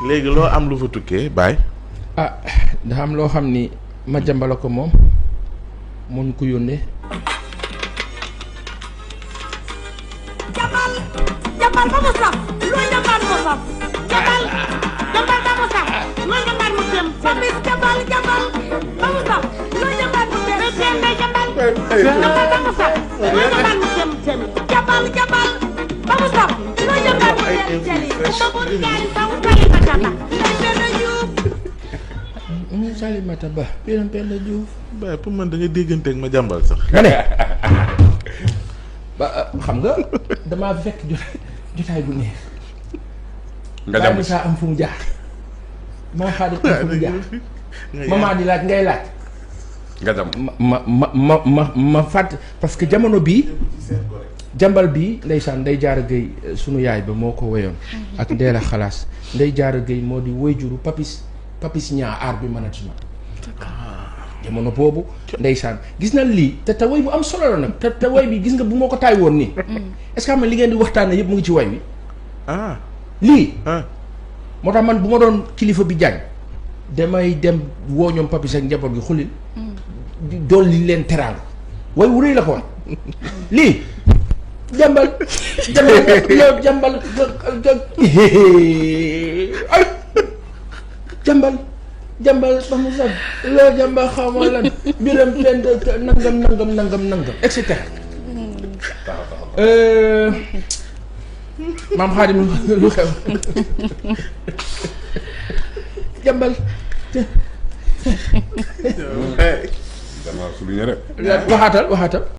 léegi loo am lu fa tukkee Baye. ah dafa am loo xam ni ma jàmbala ko moom moo ñu ko yónnee. jambal jambal ba mu saf loo jambal mu saf jambal jambal ba mu saf loo jambal mu dem samis jambal jambal ba mu saf loo jambal mu dem dem day jambal jambal ba mu saf loo jambal mu dem dem jambal jambal ba mu saf loo jambal mu dem jeli ma ko jaay saw kay matata Penda Diouf Salimata Ba Penda Diouf. Baye pour man da nga dégganteeg ma jàmbal sax. nga ne ba xam nga damaa fekk jotaay bu neex. nga jàmm saa am fu mu jaar. maa xaar am fu mu jaar. maman di laaj ngay laaj. nga jàmm ma fàtt parce que jamono bii. jàmbal bii ndeysaan Ndeye Diarra Gueye sunu yaay ba moo ko woyoon. ak Ndeela Xalaas Ndeye Diarra Gueye moo di woyjuru papis ñaa aar bi management. jamono boobu ndeysaan gis na lii te woy bu am solo la nag te woy bi gis nga bu moo ko taay woon nii est-ce que xam ne li ngeen di waxtaanee yëpp mu ngi ci woy bi lii moo tax man bu ma doon kilifa bi jaañ damay dem woo ñoom papis ak njaboot gi xulil dool li leen teraanga woy wu rëy la ko wax lii jàmbal ay jàmbal ba mu sax loo jàmbal xaw ma lan biram Penda nangam et cetera maam Xaadim lu xew jàmbal dama souligner rek waxaatal